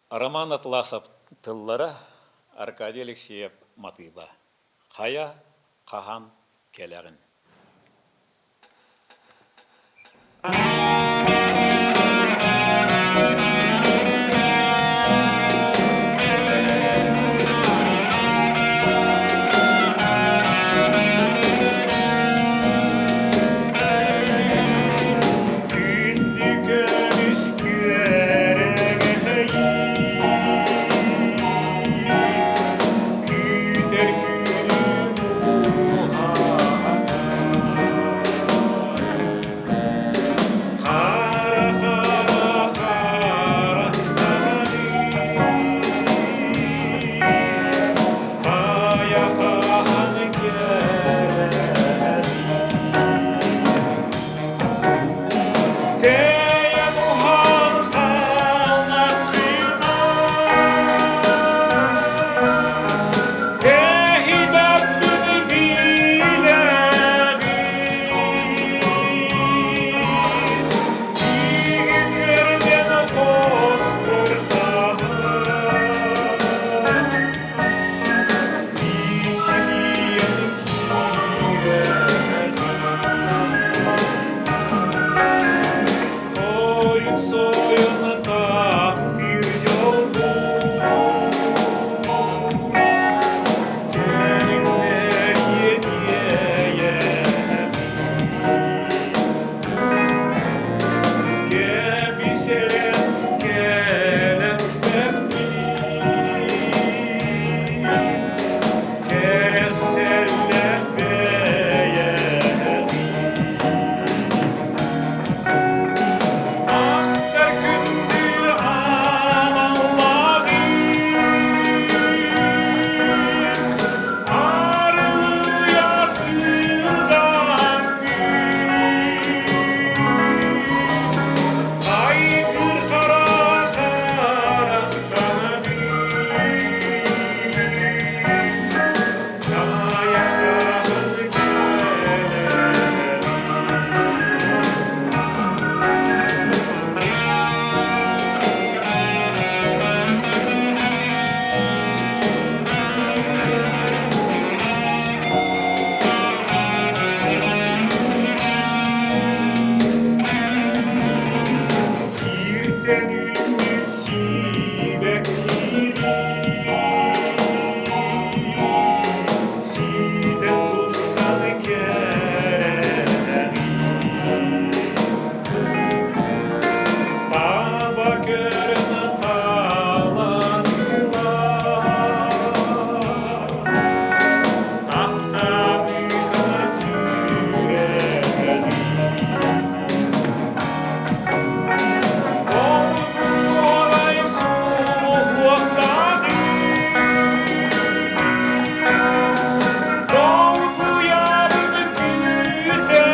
Роман Атласов тыллара Аркадий Алексеев матыыба Хайа хаһан кэлэҕин? Күндү көмүс күөрэгэйим, күүтэр күнүм уһаата. Хара хара харахтаным, хайа хаһан кэлэриий? Тэйэм уһаан хааллаххына, тэһийбэппин билэҕин. Миигин үөрдэн хоспор хаһан, миисимийэн киирэн. Хойут сойон таптыыр дьолбун кэлиннэр иэйэҕин. Кэбисэрэн кэлэппэппин, кэрэхсэллээх бэйэҕин. Ахтар күндү аналлааҕым, арылыйа сырдаҥҥын. Айгыр хара харахтанабын, Хайа-хаһан кэлэҕин? Сиртэн үүммүт сиибэккири сиитэн тупсан кэрэҕин. Таба көрөн талан ылар, таптаныыга сүрэҕин. Долгун буолай суһуохтааҕым, долгуйабын күүтэбин.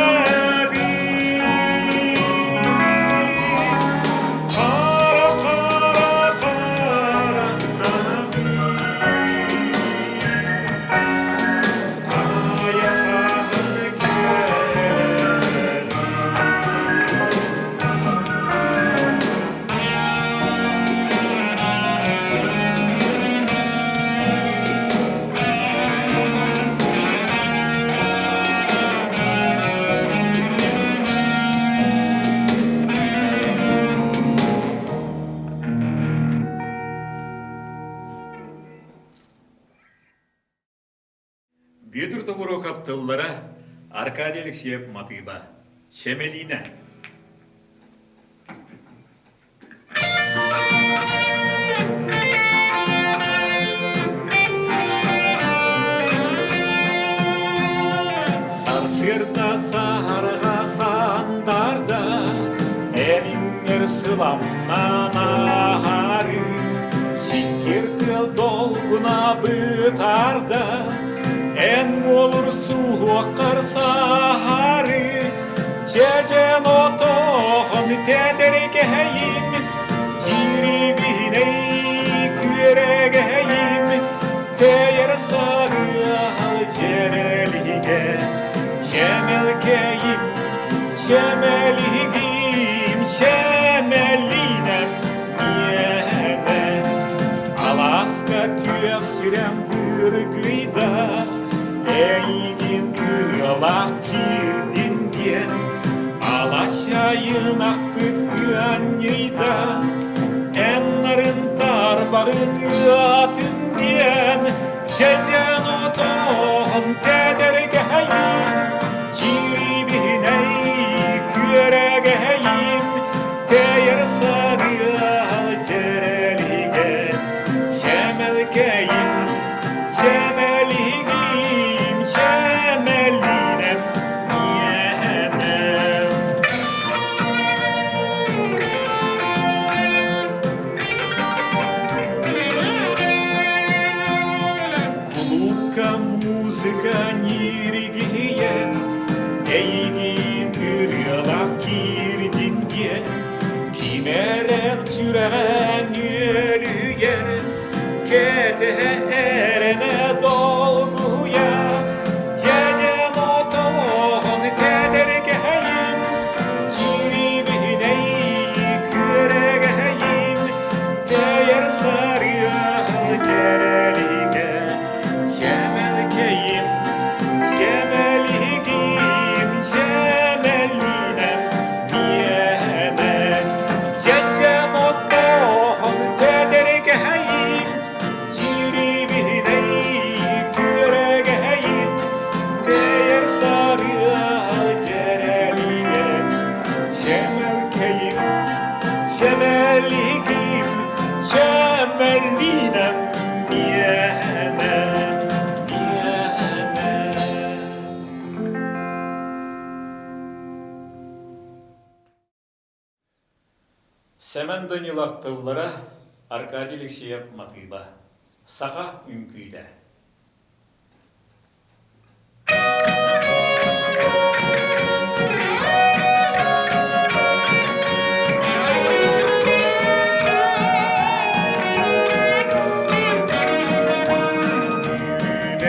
Хара хара харахтанабын, хайа хаһан кэлэр. Бүөтүр Тобуруокап тыллара Аркадий Алексеев матыыба Чэмэлиинэ Сарсыарда саһарҕа сандарда Эриҥҥэр сыламнан аһары Сиккир тыал долгуна бытаарда Эн буолур суһуоххар саһары Дьэдьэн отоһон тэтэрикэһэйим Дьирибинэй күөрэгэйим Тэйэр сарыал дьэрэлигэ Чэмэлкэйим, чэмэлигим, чэмэлинэм миэнэ. Сүрэх сирэм дыргыйда, Эйигин ырыалаах киирдин диэн, Алачайын ахпыт ыанньыйда, Эн нарын тарбаҕын ыатын диэн, Дьэдьэн отоһун тэтэргэһэйим, Чирибинэй күөрэгэһэйим, Тэйэр сарыал дьэрэлигэ, Чэмэлкэйим, чэмэлигим, чэмэлинэм, миэнэм. Кулуупка музыка ньиргийэн, эйигин ырыалаах киирдин диэн, кимэрэн сүрэҕэ нүөлүйэр, кэтэһэ эрэнэ долгуйа, дьэдьэн отоһун кэтэргэһэйин, кирибинэй күөрэгэһэйин, Тэйэр сарыал кэрэлигэ Сэмэлкэйим, сэмэлигим, сэмэлинэм миэнэ. Дьэдьэн оттохон тэтэргэһэйим, Тирибинэй күөрэгэһэйим, Тэйэр сарыал дьэрэлигэ Сэмэлкэйим, Сэмэлигим, сэмэлинэм миэнэ, миэнэ. Сэмэн Данилов тыллара Аркадий Алексеев матыыба. Саха үҥкүүтэ.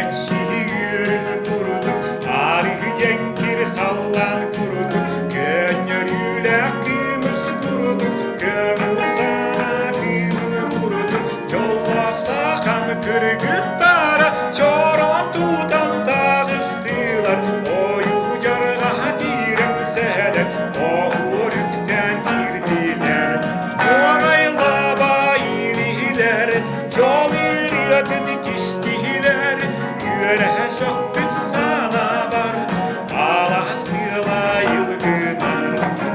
Түүнэччиһигирин курдук, арыы дьэҥкир халлаан курдук, көнньөрүүлээх кыымыс курдук, көҥүл санаа кыымын курдук, дьоллоох сахам кыргыттара чороон тутан таҕыстылар, ойуу дьарҕаһа тиирэм сэһэлэр, оһуор үктээн киирдилэр. Муорайлаба иилиһилэр, дьол ырыатын тистиһилэр, үөрэһэ сөхпүт санаабар, алаас тыала йылгынар,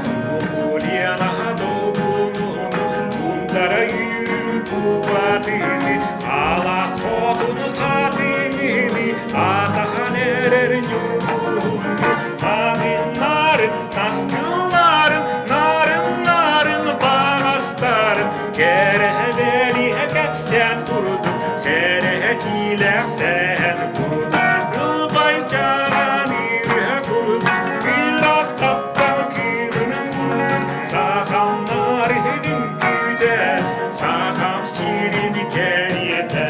Суопулианаһа долгунуну, тундара үүрүн кубатыны, алаас хотун хатыҥыны, атахан эрэр ньургуһуну, Аминнарын, наскыларын, нарын-нарын баҕастарын, кэрэһэлэриһэ кэпсээн курдук, сэрэһэ киилээх сэһэн курдук, ылбайчаан ырыа курдук, ыраас таптал кыымын курдук, сахамнар үҥкүүтэ, сахам сирин кэриэтэ.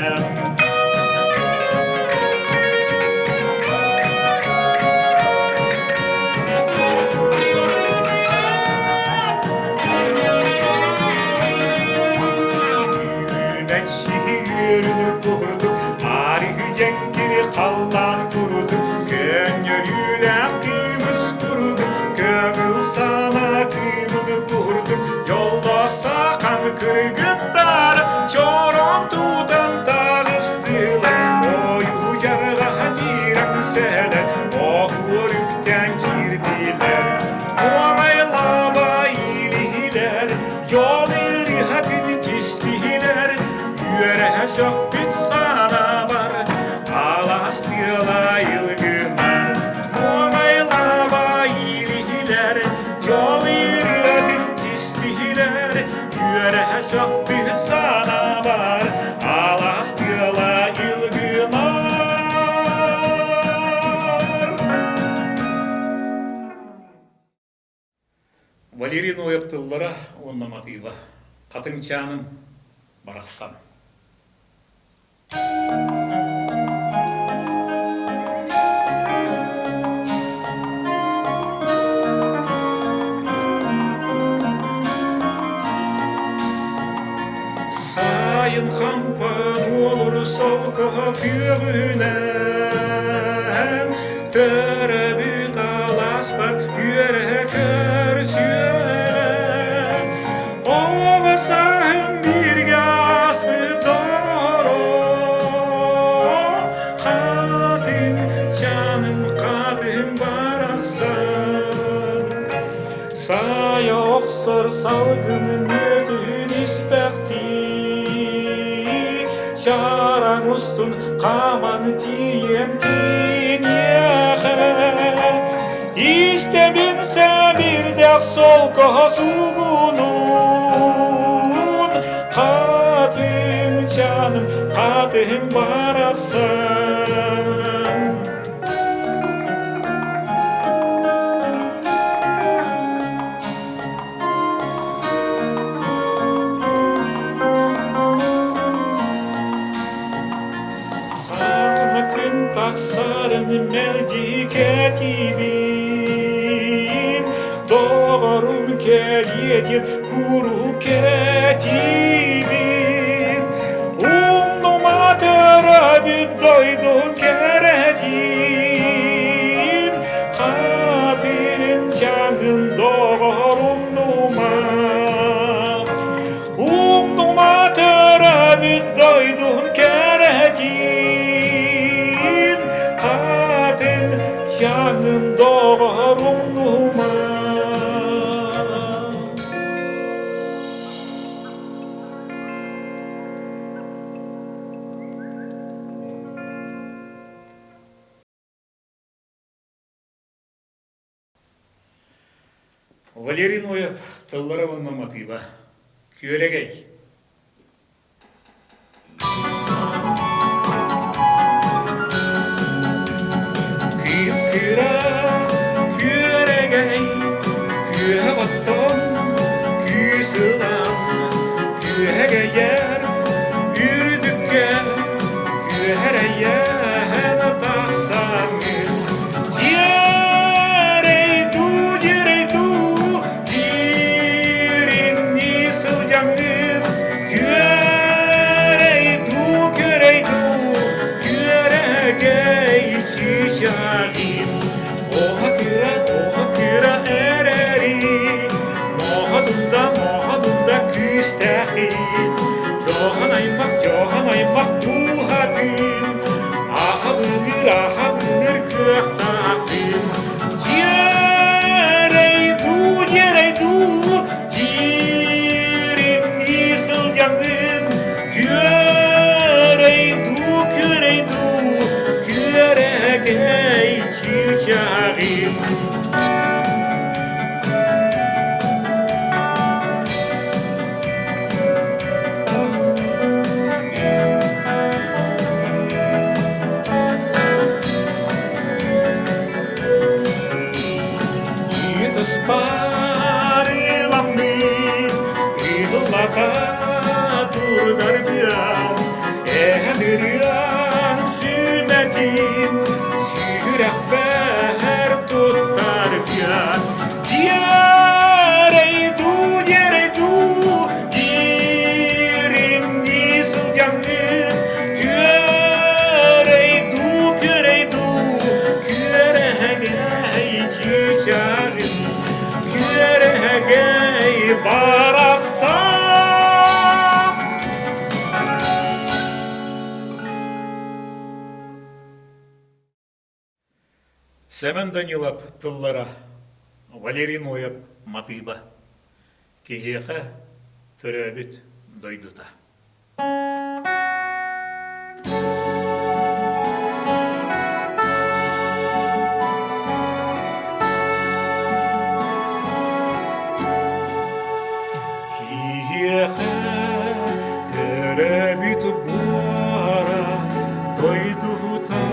Үүнэччиһиэрин курдук, арыы дьэҥкири халлаан курдук, көнньөрүүлээх кыымыс курдук, көҥүл сана кыымын курдук, дьоллоох сахан кыргыттар чороон тутан таҕыстылар, ойуу дьарҕаһа тиирэн сэлэр, оһуор үктээн киирдилэр. Муорайлаба илиһилэр, дьол ырыһатын кистиһилэр, үөрэһэ сөхпүт санаабар, алаас тыала айылгынар. Муорайлаба илиһилэр, дьол ырыатын кистиһилэр, үөрэһэ сөхпүт санаабар, алаас тыала илгынар. Валерий Ноев тыллара уонна матыыба Хатыҥчааным барахсан. Сайын хампан уолур солкоһо күөҕүнэн Төрөбүт алааспар үөрэ көрсүөҕэ Оҕо сааһым бииргэ ааспыт доҕорум Хатыҥ чаным хатыҥ барахсан Сайа охсор салгын мүөтүн испэхтии, Чараҥ устун хааман тиийэм киниэхэ. Истэбин сэбирдэх солко суугунуун, Хатыҥ чаным, хатыҥ барахсан. Саатыма күн тахсарын мэлдьи кэтиибин, Доҕорум кэлиэ диэн куруук кэтиибин. Умнума төрөөбүт дойдуҥ кэрэтин, Хатыҥ чаҥын доҕор умнума. Умнума төрөөбүт дойдуҥ кэрэтин, Хатыҥ чаҥын доҕор умнума. Валерий Ноев тыллара уонна матыыба. Күөрэгэй. Кыып-кыра күөрэгэй, күөһэ оттон, күүс ылан, күөгэйэр үрдүккэ, күөрэйэн тахсаҥҥын. Дьиэрэй дуу, дьиэрэй дуу, дириҥнии сылдьаҥҥын, күөрэй дуу, күөрэй дуу, күөрэгэй чыычааҕым. Оҕо кыра, оҕо кыра эрэри, Моһо дунда, моһо дунда күүстээхи, Дьоһун аймах, дьоһун аймах дууһатын, Аха быҥыр, аха быҥыр кыахтаахын. Дьиэрэй дуу, дьиэрэй дуу, дириҥнии сылдьаҥҥын, Күөрэй дуу, күөрэй дуу, күөрэгэй чыычааҕым. Ыытыспарыламмыт ыыллата турдарбыан, эһэн ырыан сүмэтин сүрэхпэр туттарбыан. Дьиэрэй дуу, дьиэрэй дуу, диримнии сылдьаҥҥын, күөрэй дуу, күөрэй дуу, күөрэгэй чыычааҕым, күөрэгэй барахсан. Сэмэн Данилов тыллара, Валерий Ноев матыыба. Киһиэхэ төрөөбүт дойдута. Киһиэхэ төрөөбүт буора дойдута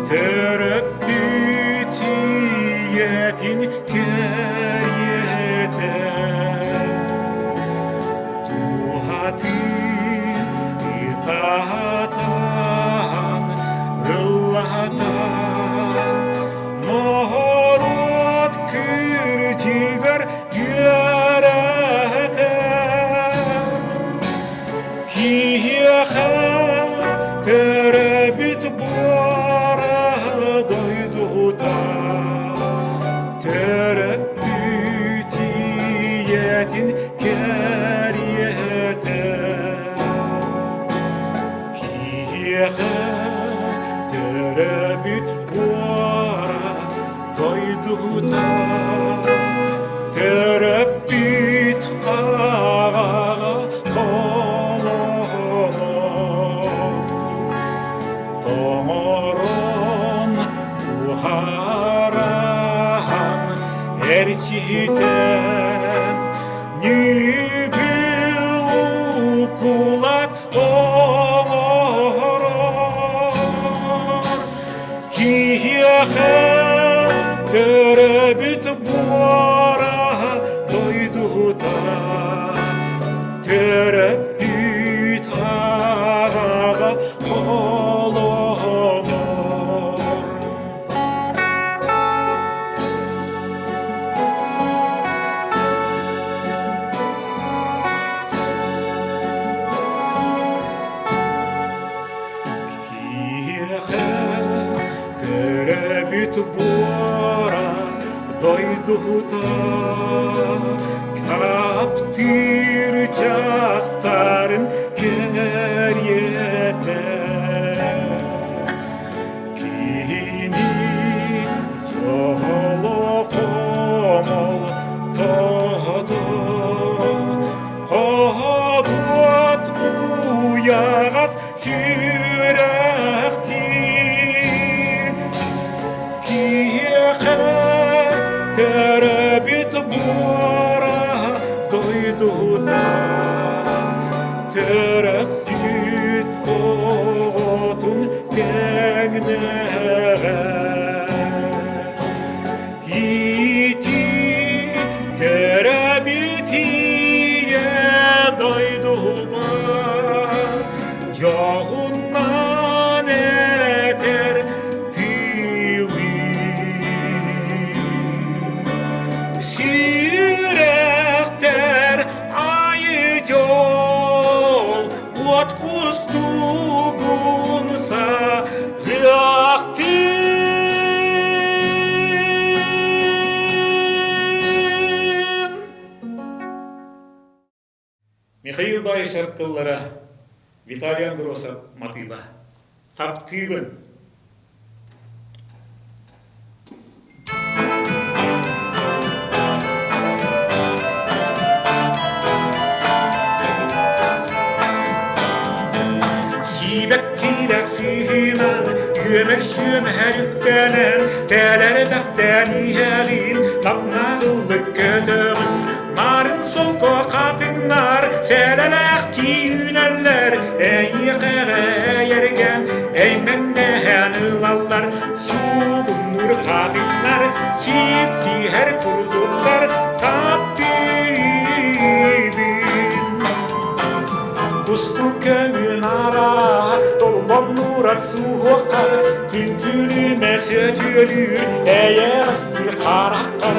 төрөппүт ийэтин кэриэтэ Туһатын ытаһатан ыллаһатан норуот кырдьыгар үөрэтэн. Киһиэхэ төрөөбүт буора дойдута, төрөппүт ийэтин кэриэтэ. Киһиэхэ төрөөбүт буора дойдута, төрөппүт аҕаҕа холоно, тоҥорон уһараһан эрчитэн ньүгүл укулат оҥорор. Киһиэхэ төрөөбүт буора дойдута, төрөппүт аҕаҕа холонор. Киһиэхэ төрөөбүт буора дойдута таптыыр дьахтарын кэриэтэ киһини дьоло хомол тоһото Хоһотуот уйаҕас сүрэхтиир киһиэхэ төрөөбүт буора дойдута төрөппүт оҕотун тэҥнээҕэ Ити төрөөбүт ийэ дойдубар дьоһуннан этэр тыылыым. Сүрэхтэр айы дьол уот кустугун саҕыахтыы. Михаил Баишев тыллара, Виталий Андросов матыыба. Таптыыбын. Сиибэктиилэр сыыһынан, үөмэр сүөмэһэр үктэнэн, тээлэр эбэхтээн иһэҕин, тапнаҕыллык көтөҕүн. Нарын солко хатыҥнар, сэлэлээх түүнэллэр, эйиэхэ эйэргэн, эймэҥнэһэн ылаллар. Суугуннуур хатыҥнар, сип-сиһэр курдуктар, таптыыбын. Кустук көмүн араа, толбоннуура суһуоххар, күн күлүмэ сөтүөлүүр, эйэҕэстиир хараххар.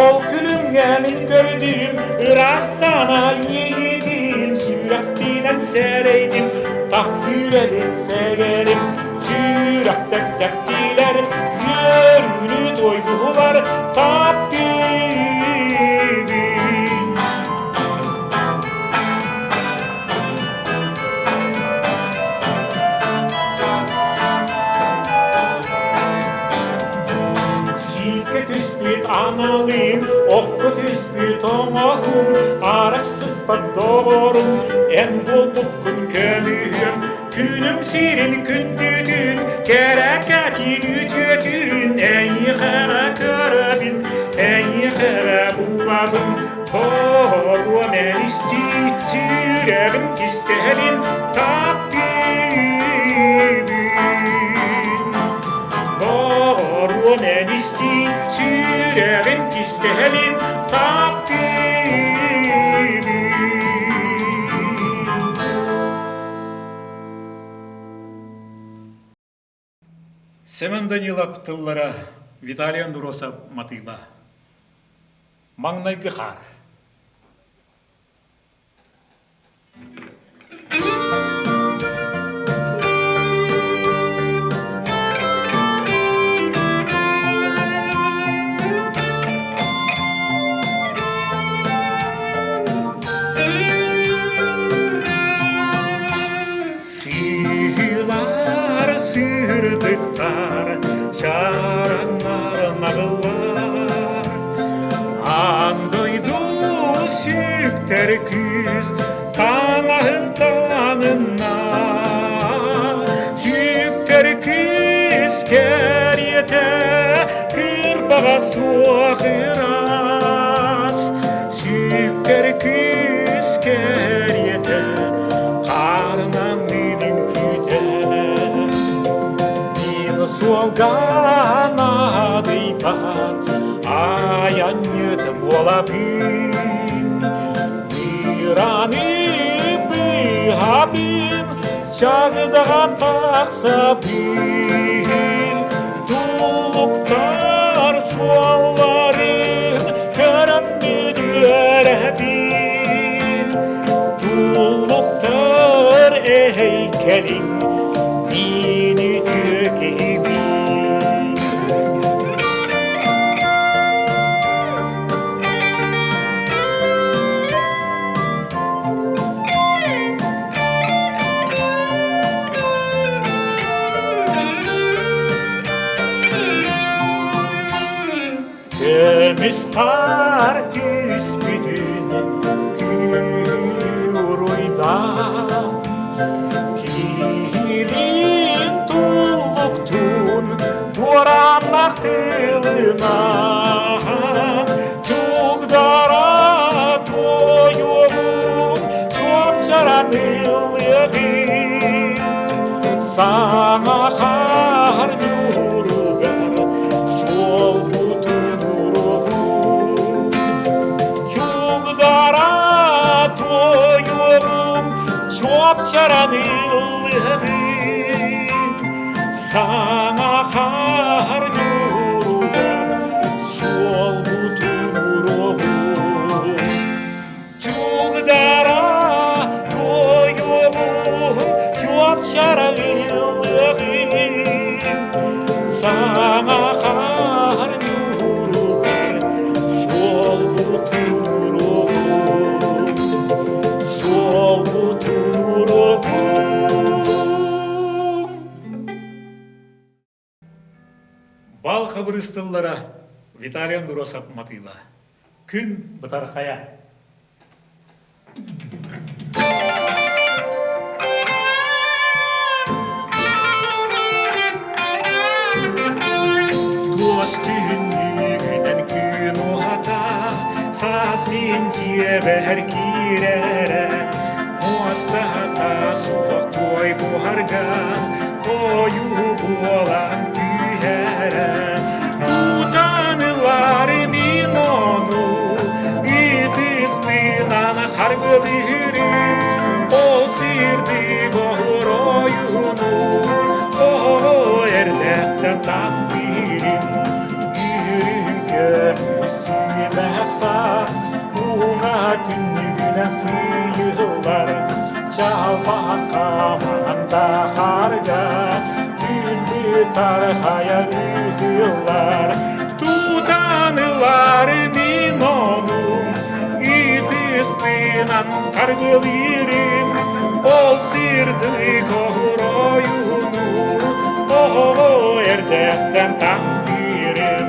Ол күлүмҥэ мин көрдүм, ыраас санаа иэйиитин, сүрэхпинэн сэрэйдим, таптыыр эбит сэгэрим. Сүрэхтэр тэптилэр, үөрүүнү туойдулар, таптыыбын. Сииккэ түспүт аналым, окко түспүт оҥоһум, арахсыспат доҕорум, эн буолбуккун көмүһүм, күнүм сирин күндүтүн, кэрэкэтин үтүөтүн, эйиэхэ эрэ көрөбүн, эйиэхэ эрэ булабын, Тоҕуом эн истии, сүрэҕим кистэлин таптыыбын. Доҕоруом эн истии, сүрэҕим кистэлин таптыыбын. Семен Данилов тыллара Виталий Андросов матыыба. Маҥнайгы хаар. Сүктэр күүс таҥаһын таҥынна, Сүктэр күүс кэриэтэ кырбаҕа суох ыраас, Сүктэр күүс кэриэтэ хаарынан миигин күүтэр. Мин суолга наадыйбат айанньыт буолабын, Быраны быһабын, чагдаҕа тахсабын, Туллуктар суолларын көрөн үөрэбин, Туллуктар эһэйкэлин мин үтүө киһибин. Көмүс хаар түспүтүн күнү уруйдаан, Киһилиин туллуктуун туорааннах тылынан, Чугдара туойуоҕун чуопчаран ыллыаҕын. Саҥа хаар ньууругар суолбутун уруһун. Чугдара туойуоҕум чуопчаран ыллыаҕын. Саҥа хаар ньууругар суолбутун уруһун. Чугдара туойуоҕум чуопчара ыллыаҕым. Саҥа хаар ньууругар суолбутун уруһун. Суолбутун уруһун. Бал хабырыыстыллара Виталий Андросов матыыба. Күн бытархайа. Туос түүннүгүнэн күн уһата, саас мин дьиэбэр киирэрэ, муостата суох туой буһарга, тойуу буолан түһэрэ. Тутан ылар мин ону, ытыспынан харбылыырым, ол сирдик оһур ойууну, оҕо эрдэхтэн таптыырым. Үрүҥ көмүс сиэмэх уҥа түннүгүнэн сыыйыллар, чалбахха маҥанда харга күндү тархайа ыһыллар. Тутан ылар мин ону, ытыспынан харгылыырым, ол сырдык оһур ойууну, оҕо эрдэхтэн таптыырым.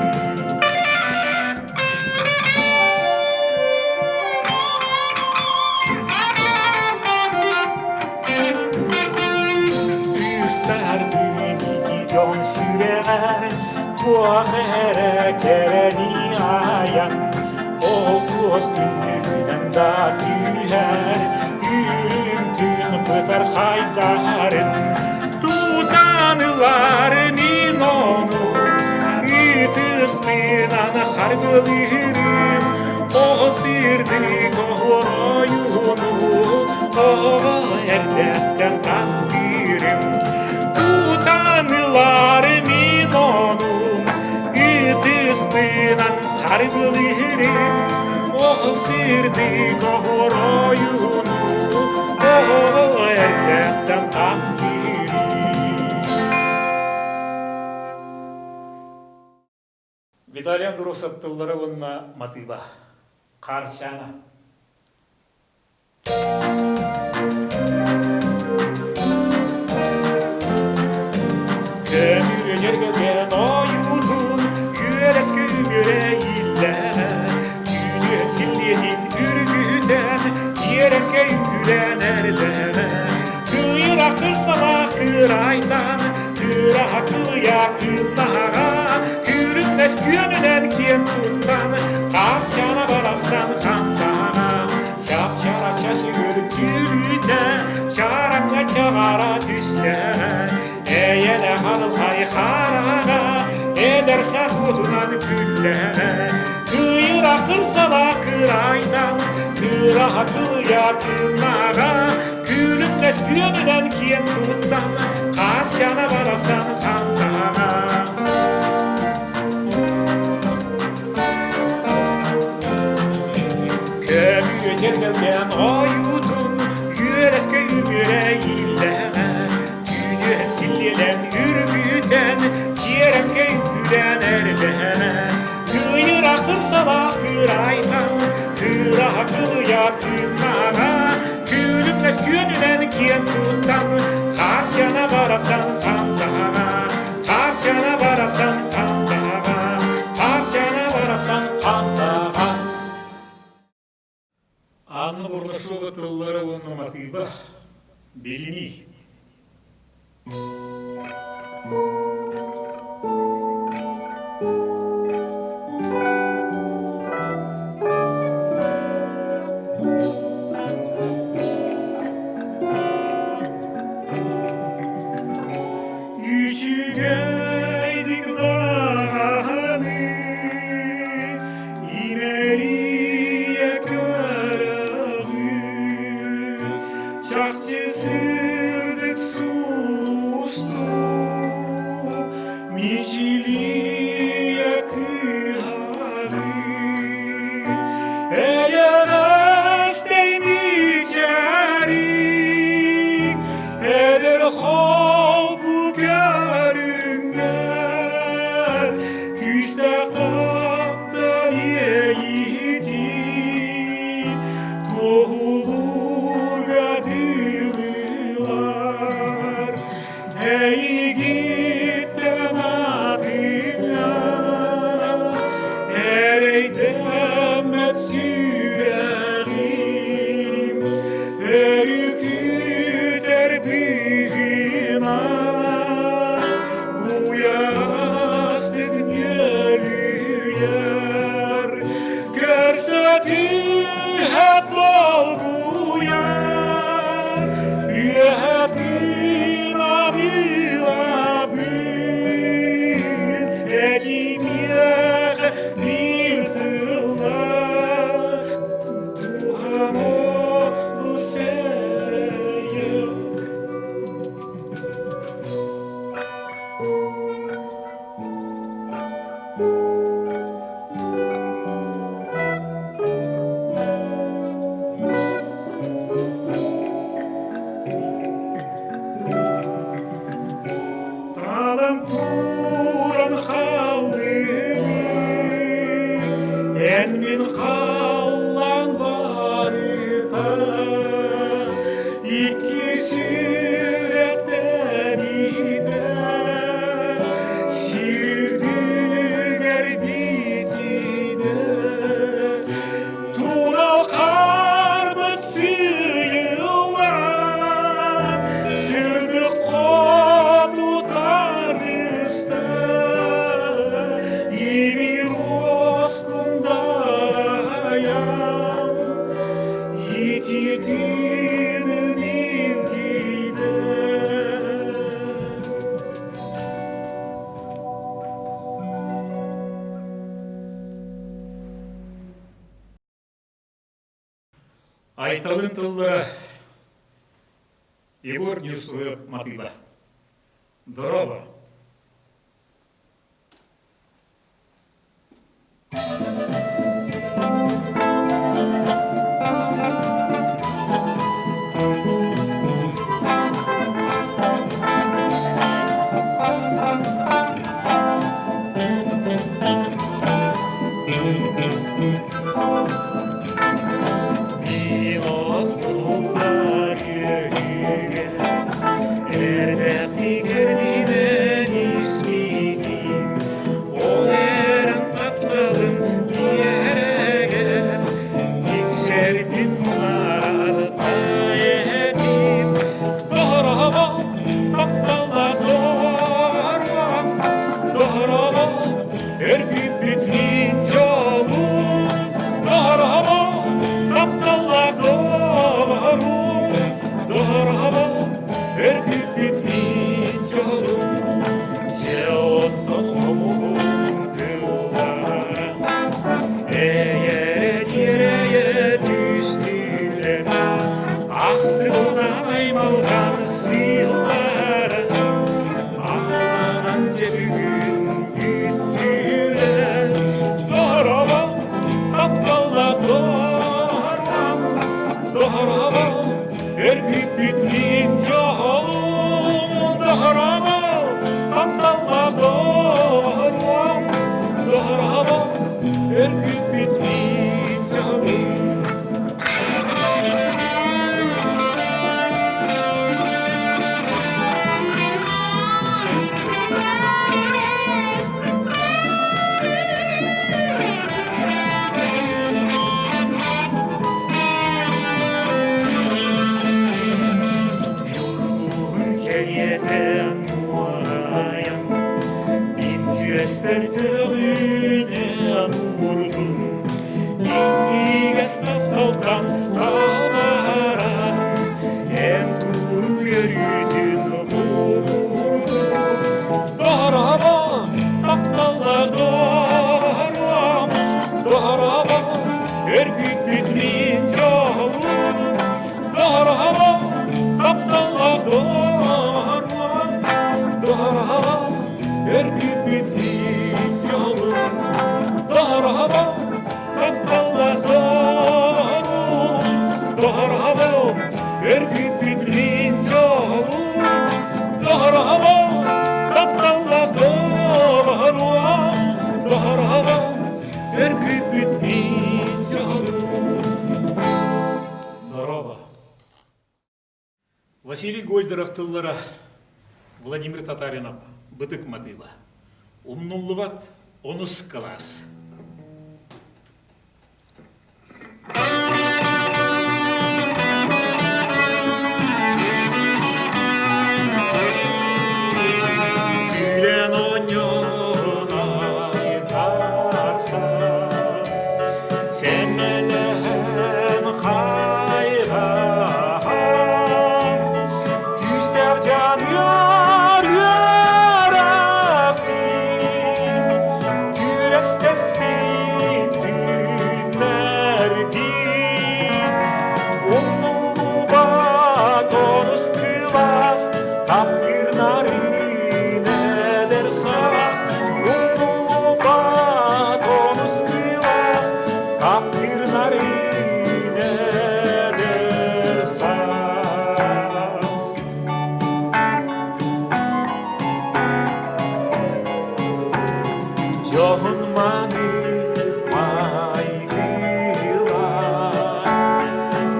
Кыыстарбын ити дьон сүрэҕэр туох эрэ кэрэни айан, ол туос түннүгүнэн да түһэр, үрүҥ күн бытархайдарын тутан ылар мин ону, ытыспынан харбылыырым, ол сирдик оһуор ойууну, оҕо эрдэхтэн таптыырым. Тутан ылар мин ону, ытыспынан харбылыырым, ол сирдик оһуор ойууну, оҕо эрдэхтэн таптыырым. Виталий Андросов тыллара уонна матыыба. Хаарчаана. Көмүрүнэргэн ойуутун күөрэс күмүрэ ииллэ, Түүнүөн силлиэтин үргүтэн, эрдэҕэ. Кыыра кырсалаах кыырайтан, кыыраһа кылыйа кыымнаһаҕа, Күүрүннэс күөнүнэн киэн туттан, Хаарчана барахсан хантаҕа, Чап-чара чачыгыр түүрүүтэ, Чараҥҥа чаҕара түстэ. Эйэлэ халхай хараҕа, Эдэр саас уотунан күллэ. Кыйыра кырсала кырайдан, Кыраһа кылыйа тыыннаҕа, Күлүмнэс күөнүнэн киэн туттан, Хаарчана барахсан хантаҕа. Көмүө дьэргэлгэн ойуутун үөрэскэ үмүөрэ ииллэҕэ, Түүнүөн силлиэлэн үргүтэн, чиэрэҥкэ үҥкүүлээн эрдэҕэ. Кыйыра кырсалаах кыырайтан, кыыраһа кылыйа тыыннаҕа, Күлүмнэс күөнүнэн киэн туттан, Хаарчана барахсан хантаҕа, Хаарчана барахсан хантаҕа, Хаарчана барахсан хантаҕа. Анна Бурнашова тыллара уонна матыыба Билинии Үчүгэйдик даҕаны имэрийэ көрөҕүн, чахчы сырдык сулустуу мичилийэ кыһаҕын. Эйэҕэстэй мичээрик Эдэр холку көрүҥҥэр күүстээх таптал иэйиитин туоһулуурга дылылар. Эйигиттэн атыҥҥа эрэйдэммэт сүрэҕим Өрүкүтэр быһыына уйаҕастык нүөлүйэр, көрсө түһэ долгуйар, үөһэ тыына быылабыт, этимиэхэ биир тыллаах Талан туран хааллыбыт, эн мин халлаан барыта, икки сүрэхтэниитэ, сир үрдүгэр битинэ, Турал харбыт сыйыллан, сырдык хоту тардыста, ибир оскундайан, ититинин илгийде. Айталын тыллара Егор Нюслы матыыба. Дороба. Мин олох булуллар үөһүгэ, эрдэхти кэрдиинэ. Аймалҕан сыыллара Аҕаланан дьэ бүгүн бүттүлэр Доҕоробо тапталлаах доҕорум Доҕоробо өргүппүт мин дьолум Доҕоробо тапталлаах доҕорум Доҕоробо өргүппүт мин дьолум. Ньургуһун кэриэтэ нуорайан, мин түөспэр төбөҕүнэн уурдум. Минньигэс тапталтан талбааран, эн тууру өрүүтүн бугурдум. Дорообо, тапталлаах дороом, дорообо, өргүппүт мин дьолум. Дорообо, тапталлаах дороом, дорообо, өргүппүт мин дьолум. Дорообо, тапталлаах дорум, дорообо, өргүппүт мин дьолум. Дорообо, тапталлаах дорум, дорообо, өргүппүт мин дьолум. Дорообо. Василий Гольдеров тыллара Владимир Татаринов бытык матыыба. Умнуллубат онус кылаас. Күлэн оонньоон айтарсан, Сэмэлэһэн хайҕаан, Күүстээх дьаныар үөрэхтин, Күрэстэспит күннэрбит, Умнуллубат онус кылаас, Таптыыр нарын эдэр саас, Умнуллубат онус кылаас, Таптыыр нарын эдэр саас. Дьоһун маны майгыла,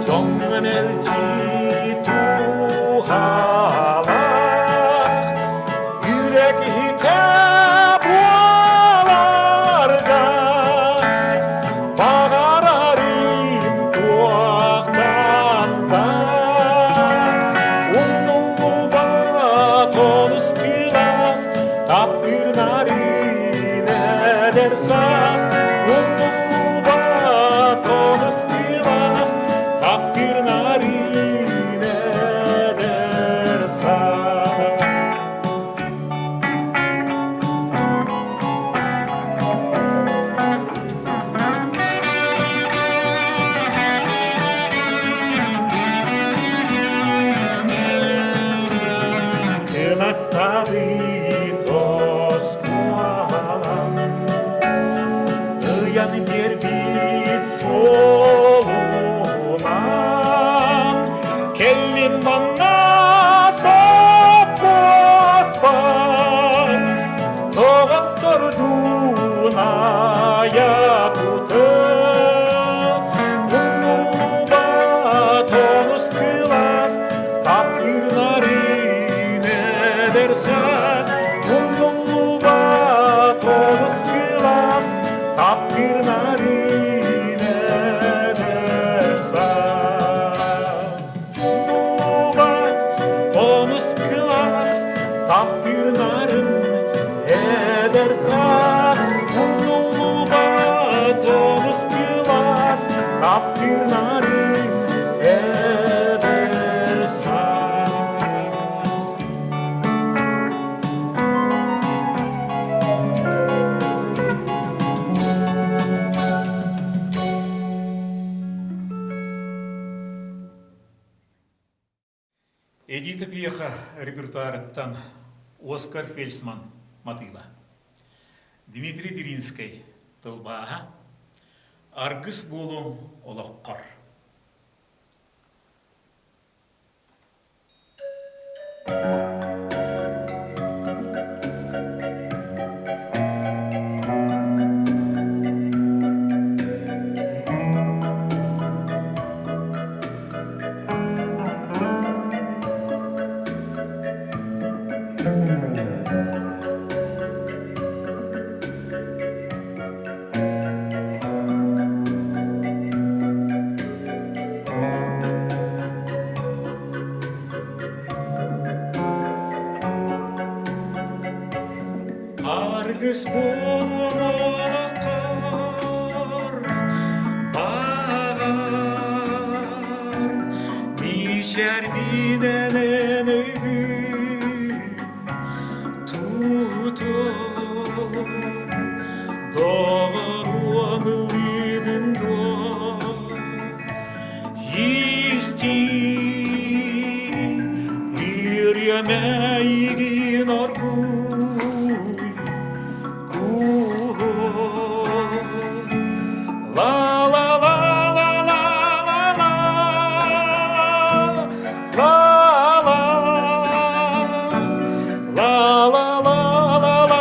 Дьоҥҥо мэлдьи туһалаах, Үлэ киһитэ буоларга Баҕарарым туохтан да Умнуллубат олус кылаас Таптыыр нарын эдэр саас Умнуллубат олус кылаас Таптыыр нарын эдэр саас. Кынаттабыт оскуолам Ыйан биэрбит суолунан Кэллим манна совхозпар Доҕоттордуун айа тутан Умнубат онус кылаас таптыыр нарын эдэр саас Умнуллубат онус кылаас таптыыр нарын эдэр саас Умнуллубат онус кылаас таптыыр нарын эдэр саас Умнуллубат онус кылаас таптыыр нарын эдэр саас. Эдита Пьеха репертуарыттан Оскар Фельсман матыыба. Дмитрий Диринскэй тылбааһа Аргыс буолуом олоххор. Аргыс буолуом олоххор баҕар Мичэрбинэнэн өйгүн тутуом Доҕоруом ыллыыбын дуо Истиий, үөрүөмэйигин оргууй, кууһуо. Ла-ла-ла-ла-ла-ла-ла, ла-ла, ла-ла-ла-ла-ла-ла.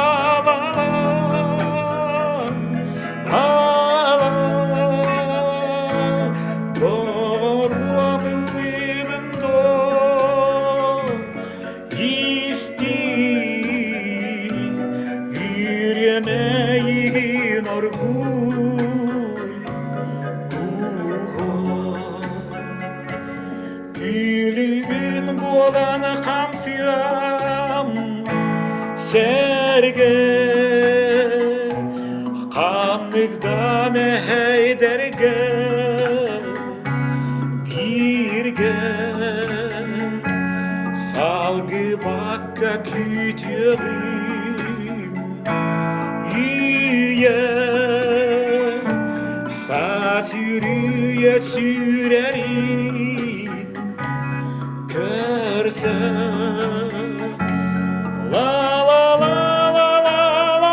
Исти, оргууй Күлүгүн буолан хамсыам сэргэ Ханнык да мэһэйдэргэ бииргэ Салгыбакка күүтүөҕүм Үйэ саас үрүйэ сүүрэрин көрсөн ла ла ла ла ла ла ла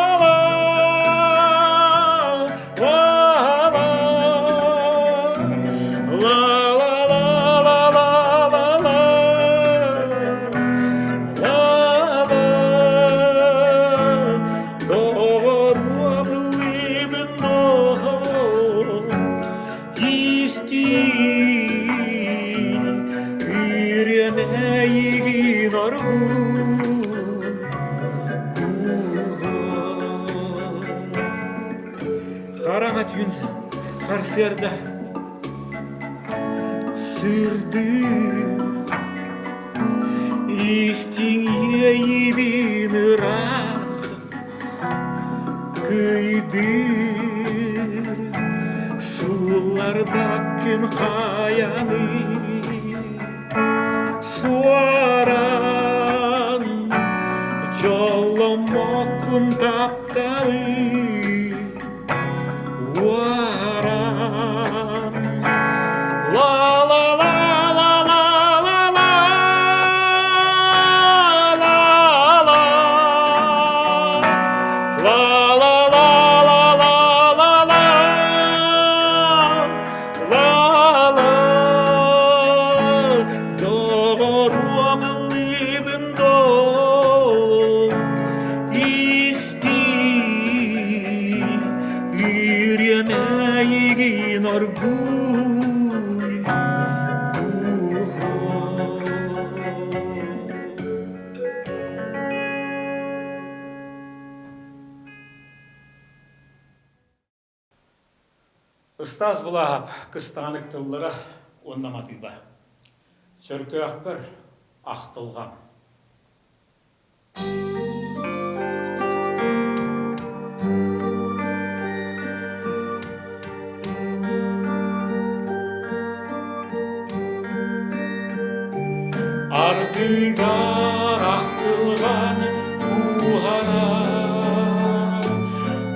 ла ла ла ла ла ла ла Истиий, оргууй Хараҥа түүн сарсыарда сырдыыр Истиҥ иэйиибин ыраах кыйдыыр Суулларбаккын хайаный Суоран дьолломмоккун тапталы Уаран ла ла ла ла ла ла ла ла ла ла ла ла ла ла ла ла ла ла Доҕоруом ыллыыбын доо Истиий, үөрүөмэйигин оргууй кууһуо. Ыстаас Былааһап кыстаанык тыллара уонна матыыба. Чөркөөхпөр ахтылҕан. Ардыгар ахтылҕан кууһарар,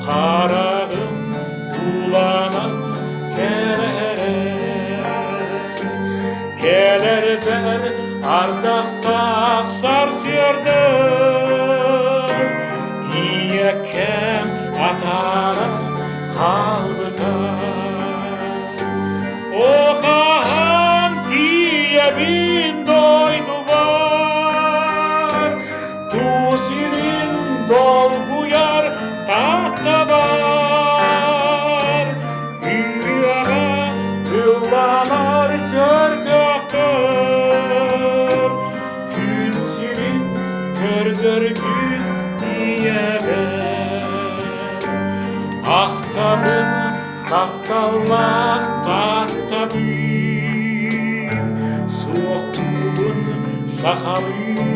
хараҕым туланан кэлэрэ. Кэлэрбэр Ардахтаах сарсыарда ийэкэм атаара хаалбыта. О хаһан тиийэбин дойдубар, тус илин долгуйар тааттабар, Ырыаҕа ылланар чөркөхтөр, күн сирин көрдөрбүт ийэбэр. Ахтабын тапталлаах тааттабын, суохтуубун сахалыы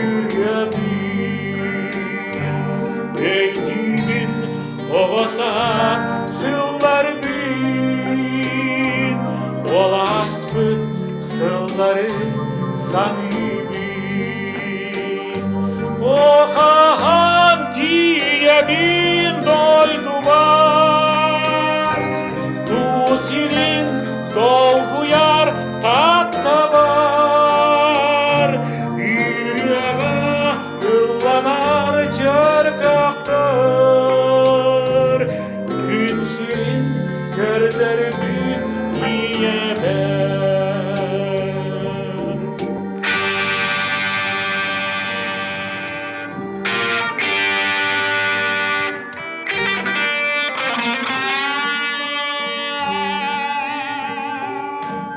ырыабын. Өйдүүбүн оҕо саас сылларбын, ол ааспыт сыллары саныыбын. О хаһан тиийэбин дойдубар, тус илин долгуйар тааттабар, ырыаҕа ылланар чөркөхтөр, күн сирин көрдөрбүт ийэбэр.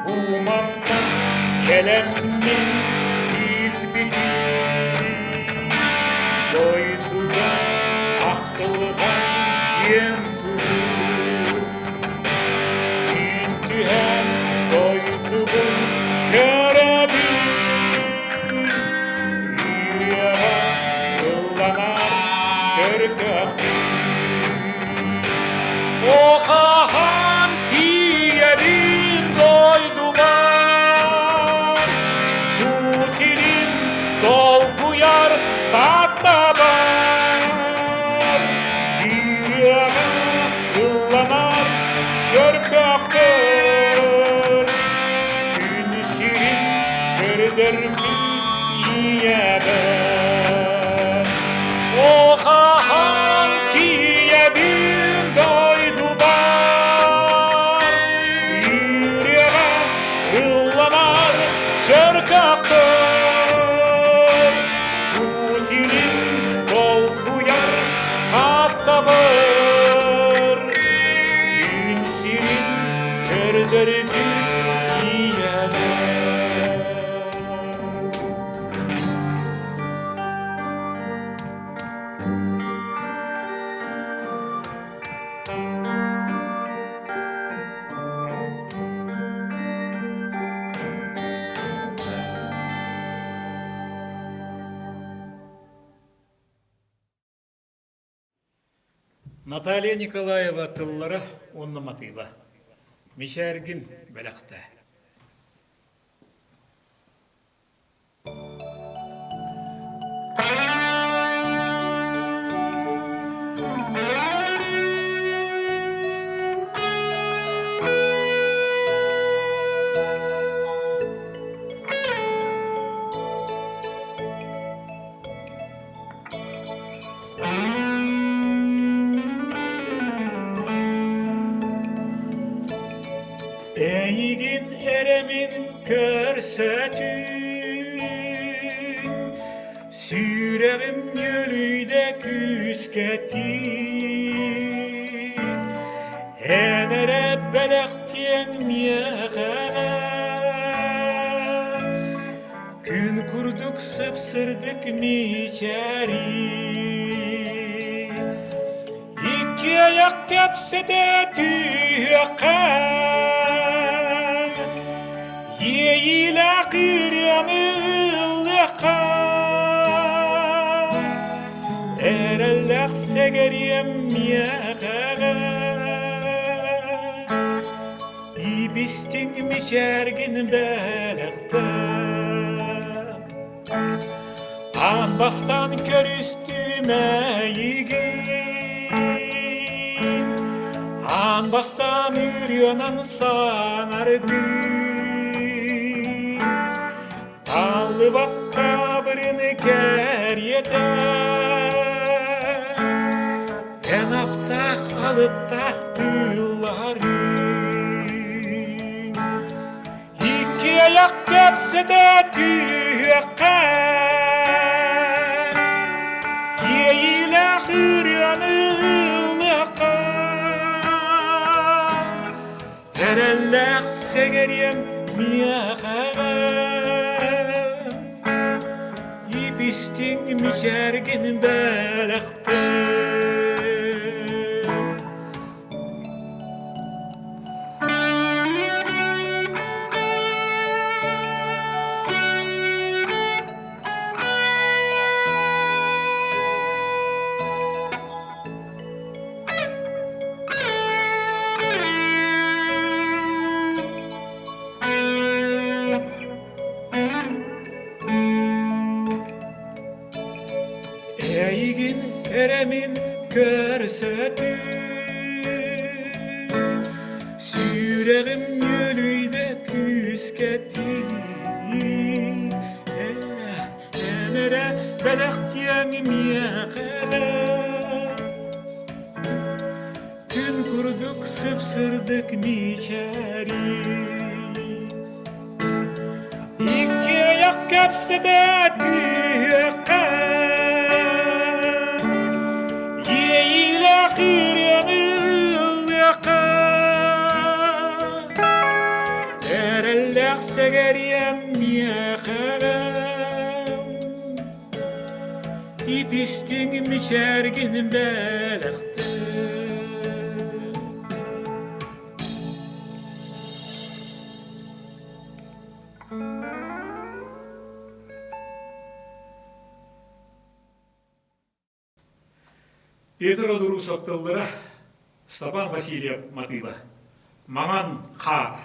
Бу манна кэлэммин билбитим, дойдуга ахтылҕан киэн турук. Түүн түһэн дойдубун көрөбүн, Ырыаҕа ылланар сөркөппүн. О хаһан тиийэбин дойдубар, тус илин долгуйар тааттабар, ырыаҕа ылланар сөркөппүн, күн сирин көрдөрбүт ийэбэр. О хаһан тиийэбин дойдубар, ырыаҕа ылланар сөркөппөр, тус илин долгуйар тааттабыр, күн сирин көрдөрбүт ийэбэр. Наталья Николаева тыллара уонна матыыба. Мичээргин бэлэхтээ. Эйигин эрэмин көрсөтүн, сүрэҕим ньүлүйдэ күүскэтин, эн эрэ бэлэхтиэҥ миэхэ күн курдук сып-сырдык мичээрий. Икки айах кэпсэтэ түһүөххэ, иэйиилээх ырыаны ыллыахха, эрэллээх сэгэриэм миэхэҕэ. Ибистиҥ мичээргин бэлэхтээ. Аан бастаан көрүстүм эйигин, аан бастаан ырыанан саҥардым. Табыллыбат таабырыны кэриэтэ Эн аптаах алыптаах тыылларыҥ Икки айах кэпсэтэ түһүөххэ Иэйиилээх ырыаны ыллыахха Эрэллээх сэгэриэм миэхэ Ипистиҥ мичээргин бэлэхтээ. Эйигин эрэмин көрсөтүү Сүрэҕим ньүөлүйдэ күүскэтии Эн эрэ бэлэхтиэҥ миэхэ Күн курдук сып-сырдык мичээрий Икки айах кэпсэтэ түһүөххэ Иэйиилээх ырыаны ыллыахха Эрэллээх сэгэриэм миэхэ Ипистиҥ мичээргин бэлэхтээ. Петр Одурусов тыллара, Степан Васильев матыыба. Маҥан хаар.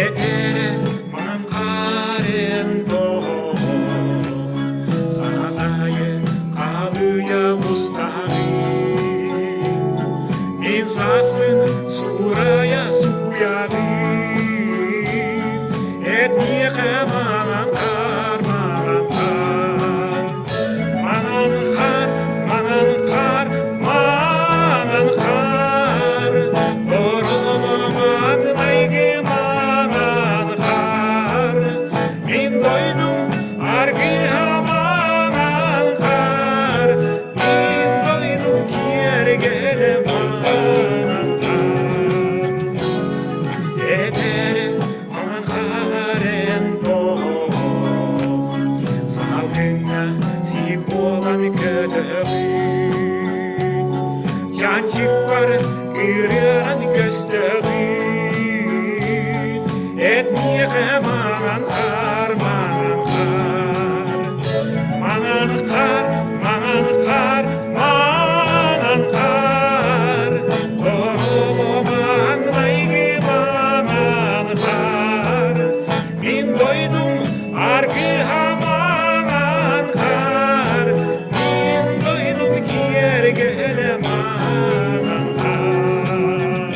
Этэрэ маҥан хаарын тоҕо Саҥа халыйа устаҕын Мин сааспын суурайа сууйаҕын Эт миэхэ маҥан хаар, маҥан хаар Маҥан хаар, маҥан хаар, маҥан хаар Ороломоҥ маҥан хаар Мин дойдум аргыһа маҥан хаар Мин дойдум киэргэлэ маҥан хаар Этэрэ маҥан хаар эн тоҕо Салгыҥҥа сиик буолан көтөҕүн Чанчыкпар ырыан көстөҕүн Эт миэхэ маҥан хаар, маҥан хаар Маҥан хаар, маҥан хаар, маҥан хаар Тоҕо маҥнайгы маҥан хаар Мин дойдум аргыһа маҥан хаар Мин дойдум киэргэлэ маҥан хаар.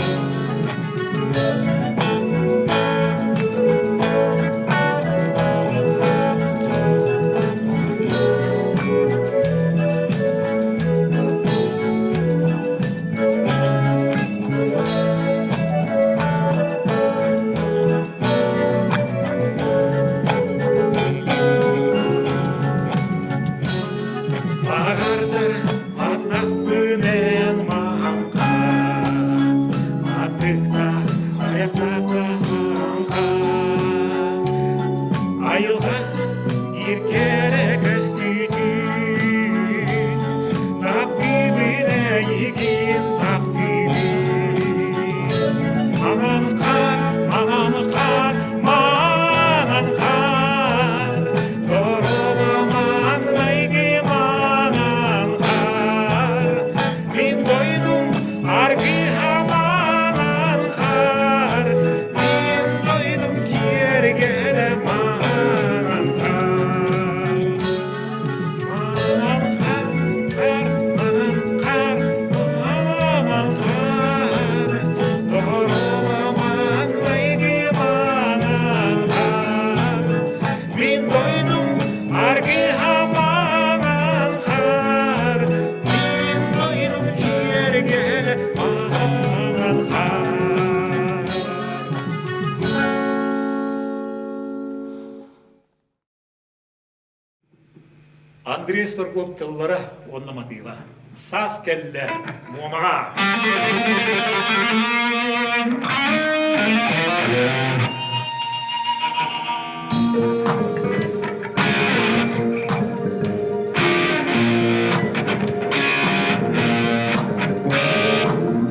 Андрей Соргов тыллара уонна матыыба. Саас кэллэ Муомаҕа!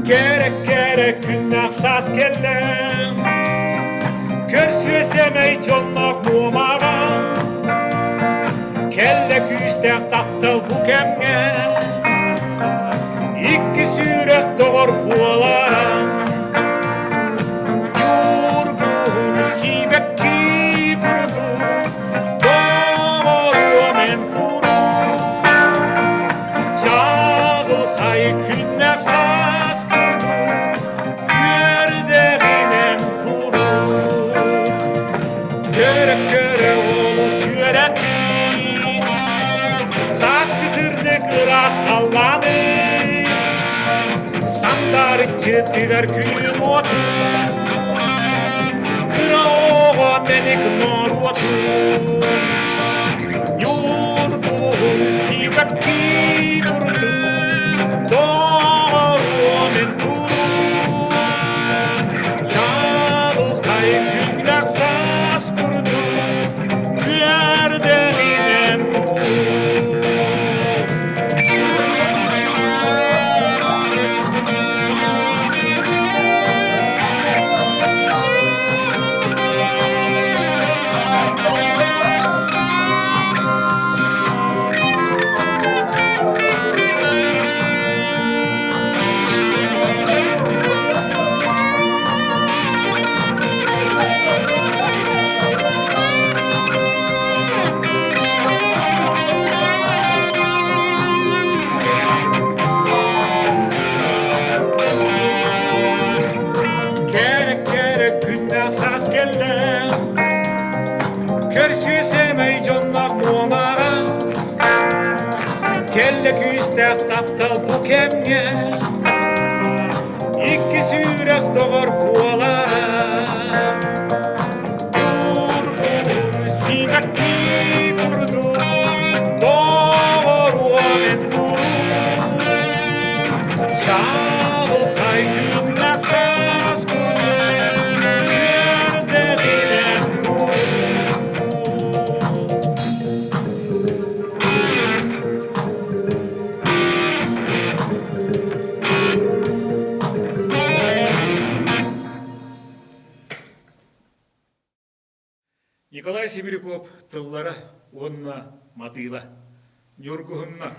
Кэрэ кэрэ күннээх саас кэллэ, Көрсүө сэмэй дьонноох Муомаҕа. Кэллэ күүстээх таптал бу кэмҥэ, Икки сүрэх доҕор буолара. Ньургуһун сибэкки курдук, Доҕоруом эн куруук. Чаҕылхай күннээх саас курдук, Үөрдэҕинэн куруук. Көрө-көрө олус үөрэппит, Сааскы сырдык ыраас халлааны, Сандаарыччы тыгар күн уотун, Кыра оҕо мэник норуотун. Ньургуһун сибэкки курдук, Доҕоруом эн куруук. Чаҕылхай күннээх саас курдук, Үөрдэринэн куруук. Кэрэ кэрэ күннээх саас кэллэ, Көрсүө сэмэй дьонноох муомаҕа, Кэллэ күүстээх таптал бу кэмҥэ, Икки сүрэх доҕор буолара. Ньургун сибэкки курдук, Доҕоруом эн куруук. Чаҕылхай күннээх саас курдук, Үөрдэҕинэн куруук. Николай Сибиряков тыллара уонна матыыба. Ньургуһуннар.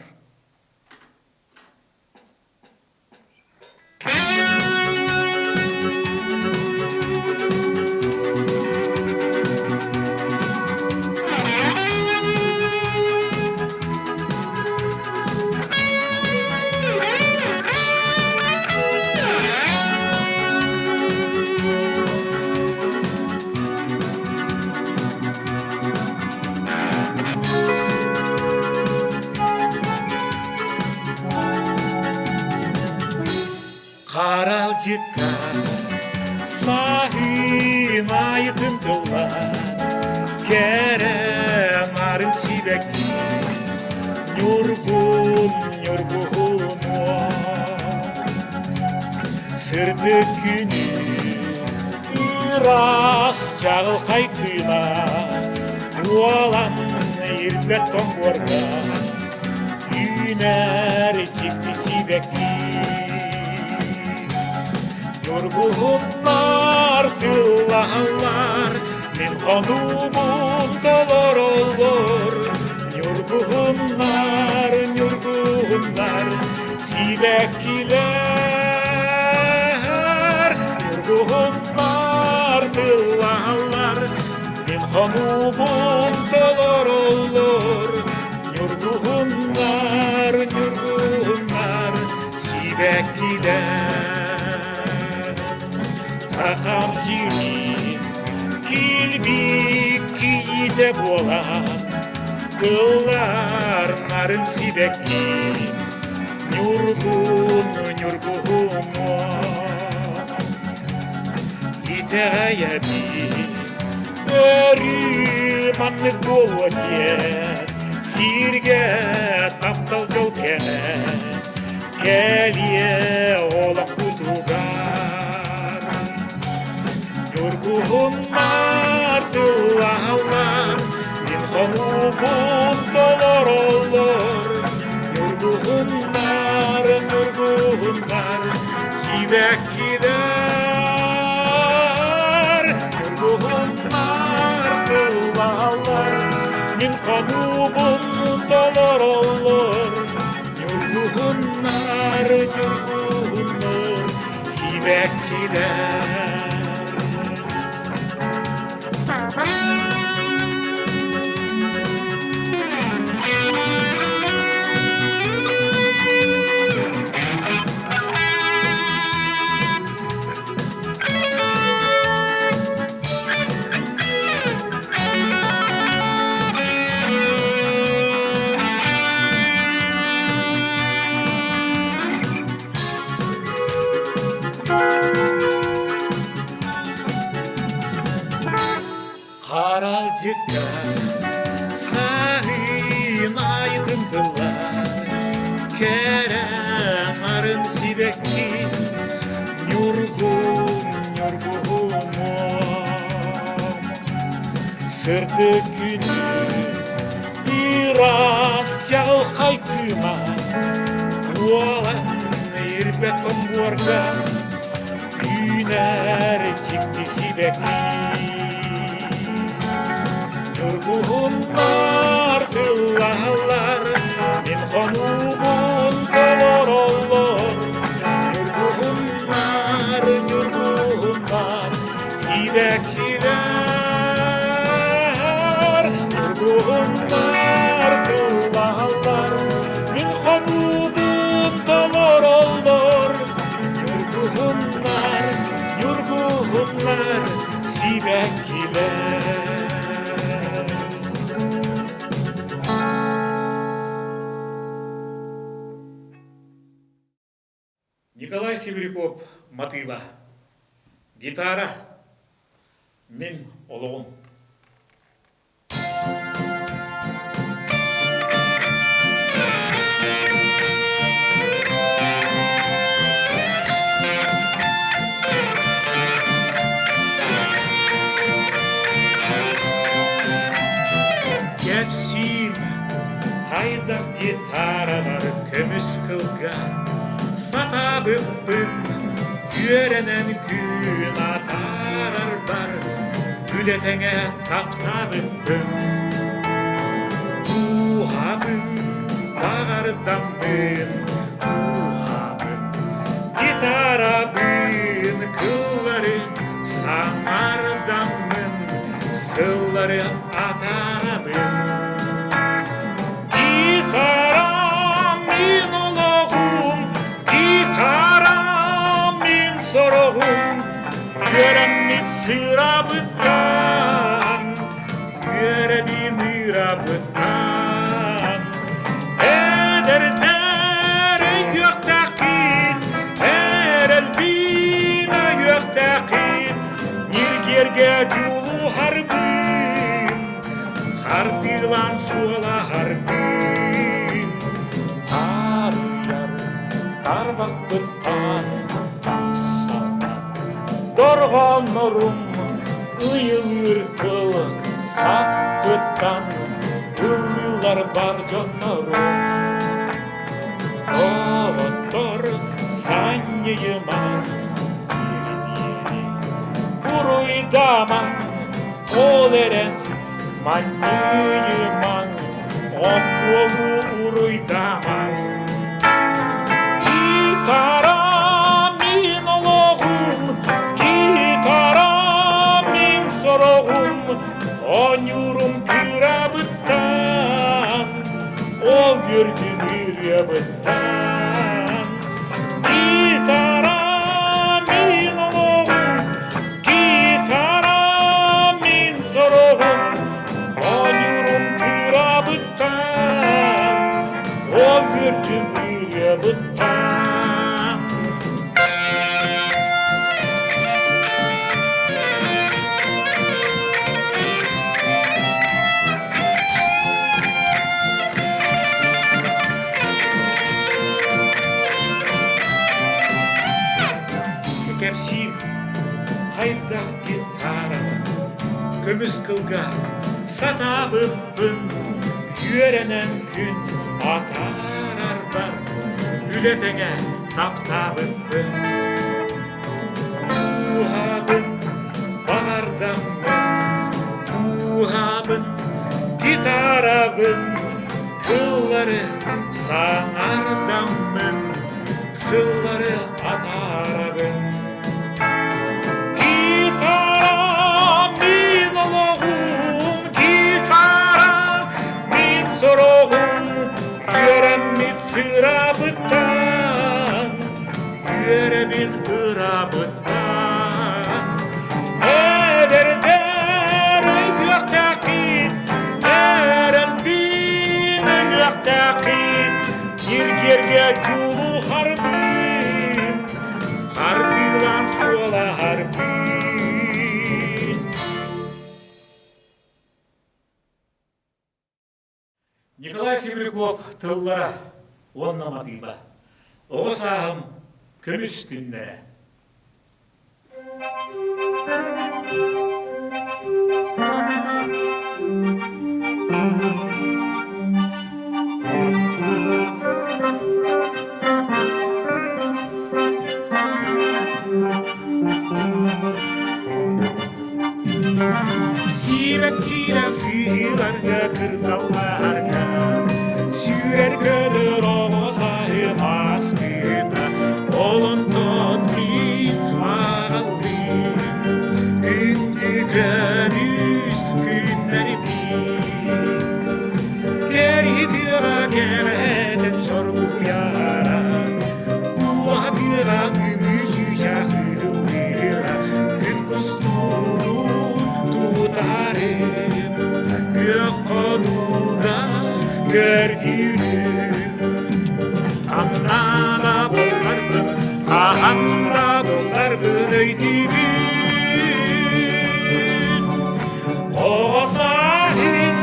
Харалдьыкка саһыын айытын тылла кэрэ нарын сибэкки ньургун ньургуһунуо Сырдык күнү ыраас чаҕылхай кыыма уолан ирбэт тоҥуорга үүнэр дьикти сибэкки. Ньургуһуннар тыллаһаллар, мин хонуубун толороллор. Ньургуһуннар, ньургуһуннар, сибэккилэр. Ньургуһуннар тыллаһаллар, мин хонуубун толороллор. Ньургуһуннар, ньургуһуннар, сибэккилэр. Сахам сирин килбик кийиитэ буолан, кыллар нарын сибэкки, ньургун ньургуһуҥҥа. Итэҕэйэбин, өрүү маннык буолуо диэн, Сиргэ таптал дьол кэмэ кэлиэ олохпутугар. Ньургуһуннар тыллаһаллар, мин хонуубун толороллор. Ньургуһуннар, ньургуһуннар, сибэккилэр. Ньургуһуннар тыллаһаллар, мин хонуубун толороллор. Ньургуһуннар, ньургуһуннар, сибэккилэр. Харалдьыкка саһыын айытын тыллар, кэрэ нарын сибэкки ньургун ньургуһумуом. Сырдык күнү ыраас чаҕылхай кыыма уолан ирбэт тоҥуорга үүнэр дьикти сибэкки. Ньургуһуннар тыллаһаллар, мин хонуубун толороллор. Ньургуһуннар, ньургуһуннар, сибэккилэр. Ньургуһуннар тыллаһаллар, мин хонуубун толороллор. Ньургуһуннар, ньургуһуннар, сибэккилэр. Николай Сибиряков матыыба. Гитара. Мин олоҕум. Кэпсиим хайдах гитарабар көмүс кылга сатаабыппын үөрэнэн күн атаарарбар үлэ тэҥэ таптаабыппын Дууһабын баҕардаммын дууһабын гитарабын кыллары саҥардаммын сыллары атаарабын Гитарам мин олоҕум, гитарам мин сороҕум, үөрэммит сырабыттан, үөрэбин ырабыттан. Эдэрдэр өйдүөхтээххит, эрэлбин өйүөхтээххит, ньиргиэргэ дьулуһарбын, Хардыылаан суолаһарбын таарыйар тарбахпыттан тахсаллар дорҕооннорум ыйылыыр тыл саппыттан ыллыыллар бар дьоннорум Доҕоттор санньыйымаҥ диэри буруйдаамаҥ ол эрэн Манньыйымаҥ, оттуолу уруйдаамаҥ. Гитара мин олоҕум, гитара мин сороҕум, оонньуурум кырабыттан, ол үөрдүм ырыабыттан. Гитара мин олоҕум, Гитара мин сороҕум, оонньуурум кырабыттан, ол үөрдүм ырыабыттан. кэпсиим, хайдах гитарабын көмүс кылга сатаабыппын үөрэнэн күн атаарарбар үлэ тэҥэ таптаабыппын. Кууһабын, баҕардаммын, кууһабын, гитарабын, кыллары саҥардаммын, сыллары атаарабын. Гитара мин олоҕум, гитара мин сороҕум, үөрэммит сырабыттан үөрэбин ырабыттан. Эдэрдэр өйдүөхтээххит, эрэлбин өйүөхтээххит, киргиэргэ дьулуһарбын, хардыылаан суолаһарбын. Николай Сибиряков тыллара уонна матыыба. Оҕо сааһым көмүс күннэрэ. Сиирэ киирэр сыһыыларга кырдалларга Сүүрэр көтөр оҕо сааһым ааспыта Ол онтон мин аҕаллыым Күндү көмүс күннэрбин Кэрии тыаҕа кэрэтэн соргуйара Куоһатыаҕа ымыы чыычаах ыһыллыыра Күн кустугун тутарым Күөх хонууга көрдүүрүм Ханна да булларбын, хаһан да булларбын өйдүүбүн Оҕо сааһым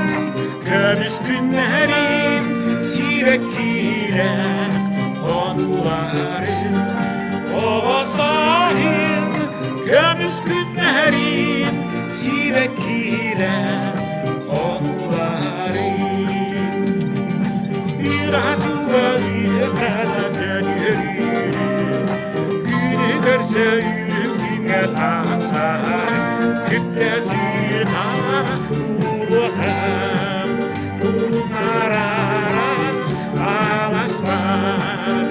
көмүс күннэрим сибэккилээх хонууларым Оҕо сааһым көмүс күннэрим сибэккилээх хонууларым Ыраасыга ыһыктана сөтүөрүм Күнү көрсө үрүҥ күҥҥэ тахсар Күптэ сыта уруотам Тунараран аласпар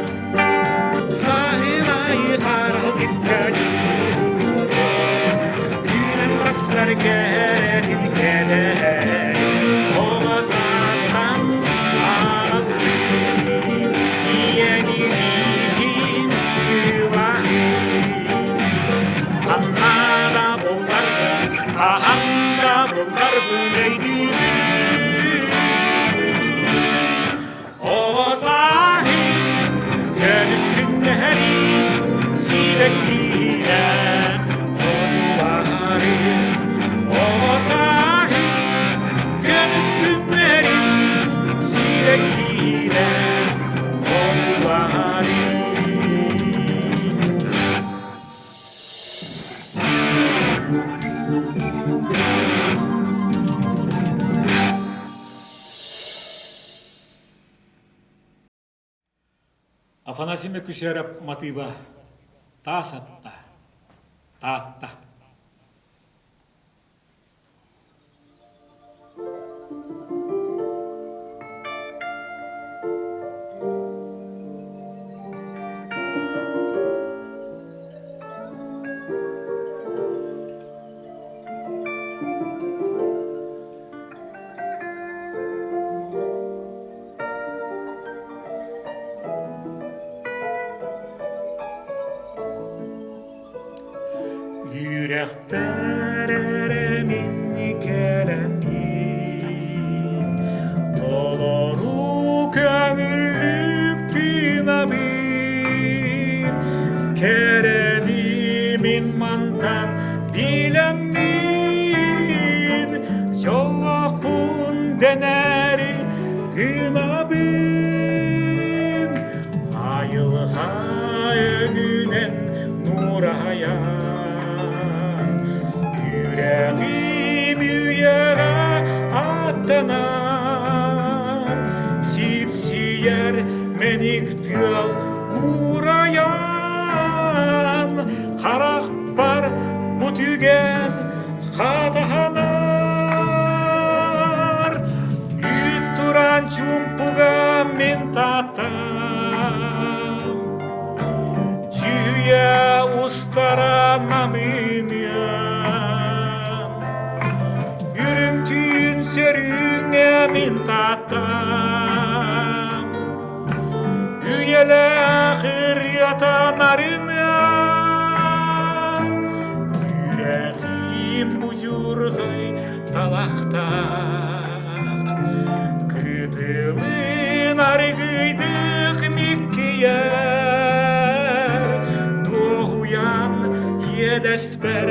Саһын айы харалтыкка Үүнэн тахсар кэрэтин кэлэр Оҕо саастан аҕаллыы Ийэм илиитин сылаһыы Ханна да булларбын, хаһан да булларбын өйдүүбүн. Оҕо сааһым көмүс күннэрим сибэккилэр хонууларым. Оҕо сааһым көмүс күннэрим сибэккилэр хонууларым. Афанасий Мөкүсээрап матыыба Таас атта, Таатта. Үрэхпэр эрэ мин кэлэммин, толору көҥүллүк тыынабын, кэрэни мин мантан билэммин, дьоллоохпун дэнэри гынабын. Айылҕа өҥүнэн нуурайа. устара намыыныам. Үрүҥ түүн сөрүүҥҥэ мин тааттам, Үйэлээх ырыата нарыныам. Үрэҕим будьурҕай талахтаах, Кытылын аргыйдык миккийэр, Дуоһуйан иэдэспэр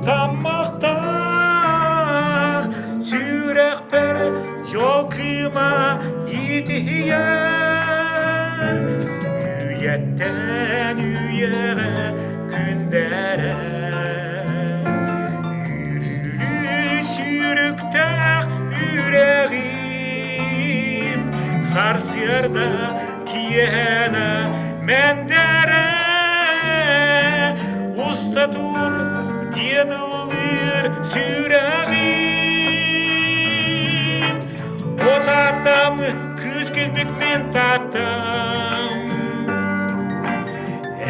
таммахтаах, Сүрэхпэр дьол кыыма иитиһийэр, Үйэттэн үйэҕэ күндээрэр. Үрүлүү сүүрүктээх үрэҕим, Сарсыарда киэһэнэ мэндээрэ, Уста тур диэн ыллыыр сүрэҕим. О тааттам, кыыс кэлбит мин тааттам,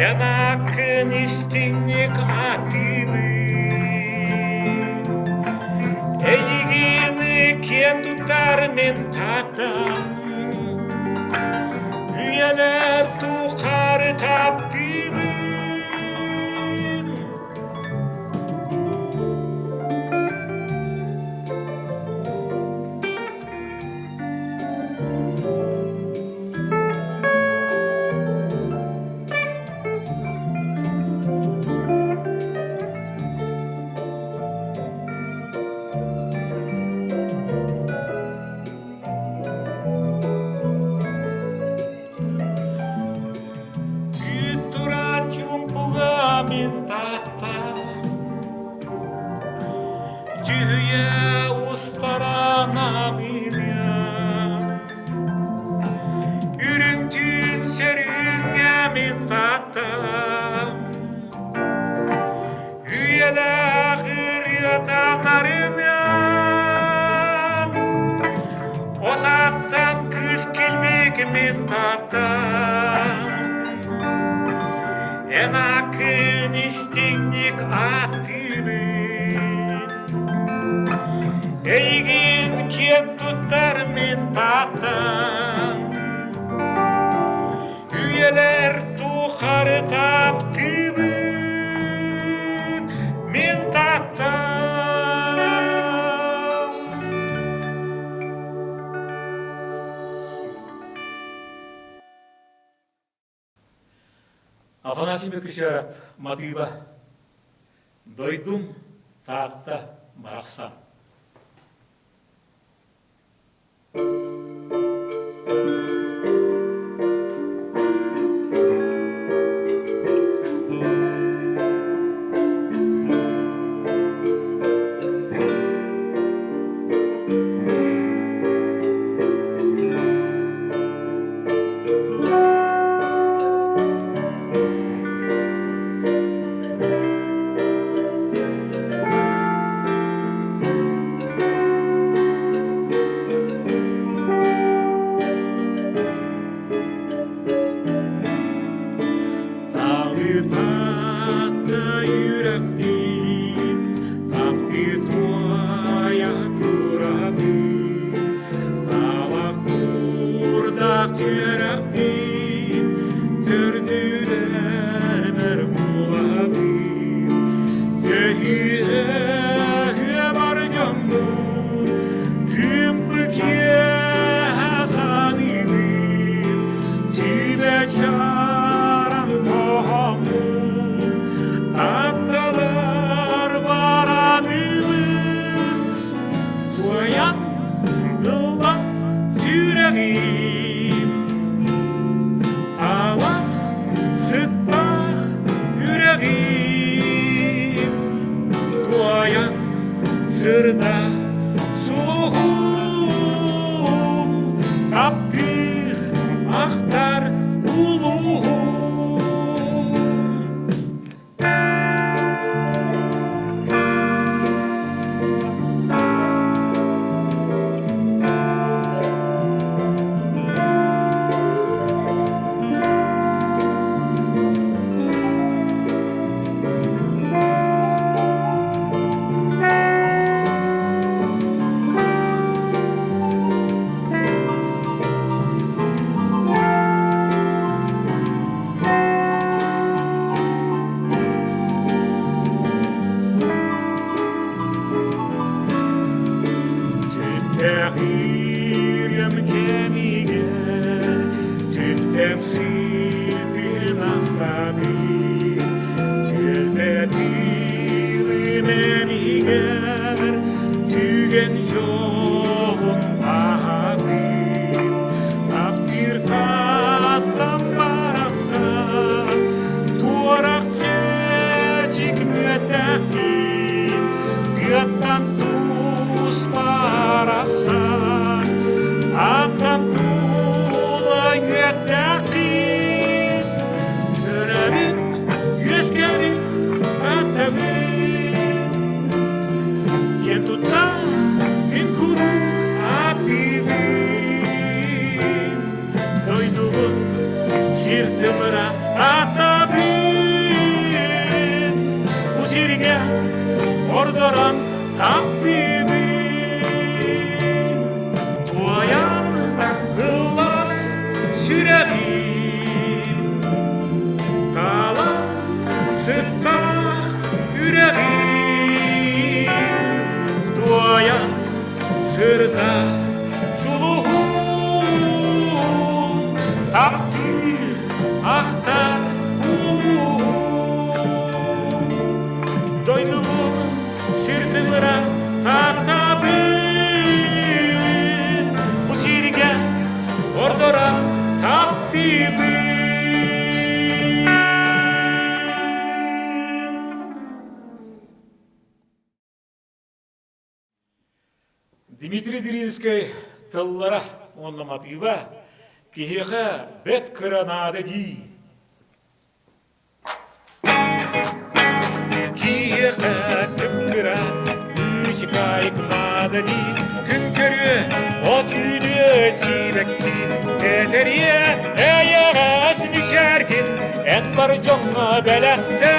Эн ааккын истиҥник ааттыыбын. Эйигин киэн туттар мин тааттам, Үйэлэр тухары таптыыбын. Үүт тураан чуумпуга мин тааттам, Дьүһүйэ устара намыыныам. Үрүҥ түүн сөрүүҥҥэ мин тааттам, Үйэлээх ырыата нарыныан. Отаттан кыыс килбик мин тааттам, Эн ааккын истиҥник ааттыыбын, Эйигин киэн туттар мин тааттам. Үйэлэр тухары таптыыбын мин тааттам. Афанасий Мөкүсүөрап матыыба Дойдум Таатта барахсан. Талытата үрэхпин, таптыы туойа турабын, Талах куурдаах түөрэхпин, төрдүлэрбэр булабын. Төһүө бар дьоммун, тыымпы киэһэ саныыбын, Түбэ чааран тоһоммун. Сыттаах үрэҕим туойан сырда сулуһум таптыыр ахтар улуум дойдубун сир тымыра татабын бу сиргэ ордорон таптыыбын. Дмитрий Диринскэй тыллара уонна матыыба киһиэхэ бэт кыра наада дии. Киһиэхэ кып-кыра быычыкаайык наада дии күн көрүө от үүнүө сиибэкки тэтэриэ эйэҕэс мичээргин эн бар дьоҥҥо бэлэхтэ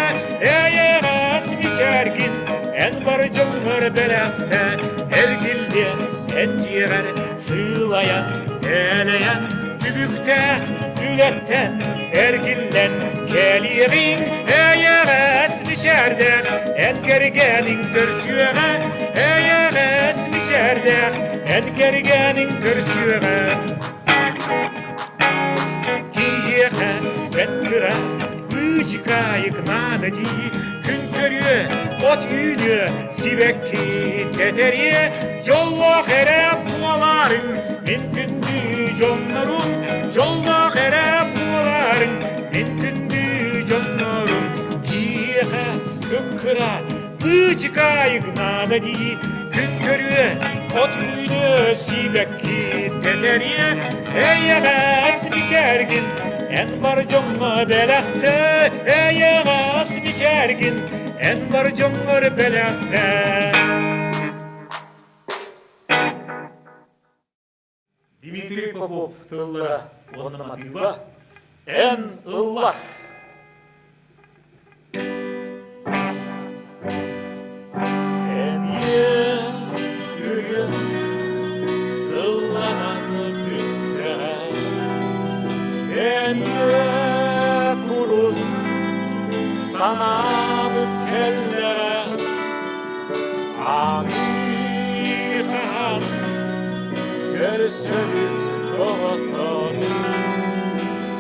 эйэҕэс мичээргин эн бар дьоҥҥор бэлэхтэ эргиллиэн эн дьиэҕэр сыылайан элэйэн түбүктээх үлэттэн эргиллэн кэлиэҕиҥ эйэҕэс мичээрдээх эн кэргэниҥ көрсүөҕэ эйэҕэс мичээрдээх эн кэргэниҥ көрсүөҕэ киһиэхэ бэт кыра быычыкаайык наада дии күн көрүө от үүнүө сибэкки тэтэриэ дьоллоох эрэ буолаарыҥ мин күндү дьоннорум дьоллоох эрэ буолаарыҥ мин күндү дьоннорум киһиэхэ кып-кыра быычыкаайык наада дии күн көрүө от үүнүө сибэкки тэтэриэ эйэҕэс мичээргин эн бар дьоҥҥо бэлэхтэ эйэҕэс мичээргин эн бар дьоҥҥор бэлэхтэ. Дмитрий Попов тыллара уонна матыыба «Эн ыллас». Эмиэ ырыа ылланан бүттэҕэ Эмиэ курус санаабыт кэллэҕэ Аны хаһан көрсөбүт доҕоттор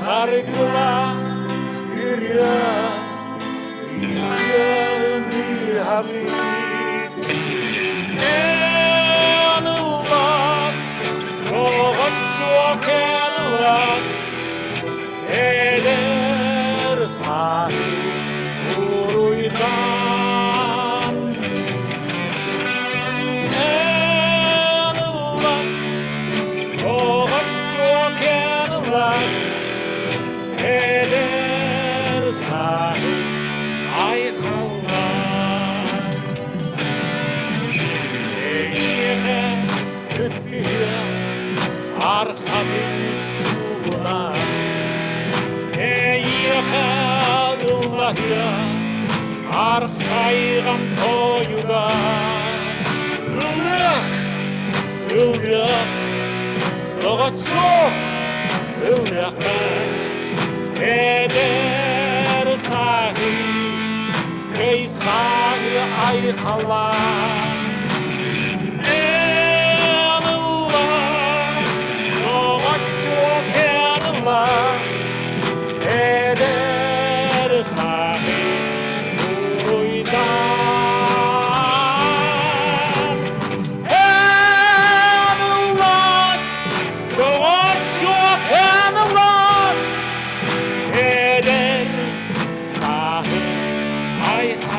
Саргылаах ырыа ырыаны Эн ыллас, доҕоччуок эн ыллас Эдэр сааһы уруйдаан Эн ыллас, доҕоччуок эн ыллас Эдэр сааһы айхаллаан Эйиэхэ кыттыһыа архатын суугуна Эйиэхэ ыллаһыа архайҕам тойуга Ыллыах, ыллыах, доҕоччуок ыллыахха Эдэр сааһы, өй сааһы айхаллаан Эн ыллас, доҕоччуок эн ыллас, эдэр сааһы уруйдаан. Эн ыллас, доҕоччуок эн ыллас, эдэр сааһы айхаллаан.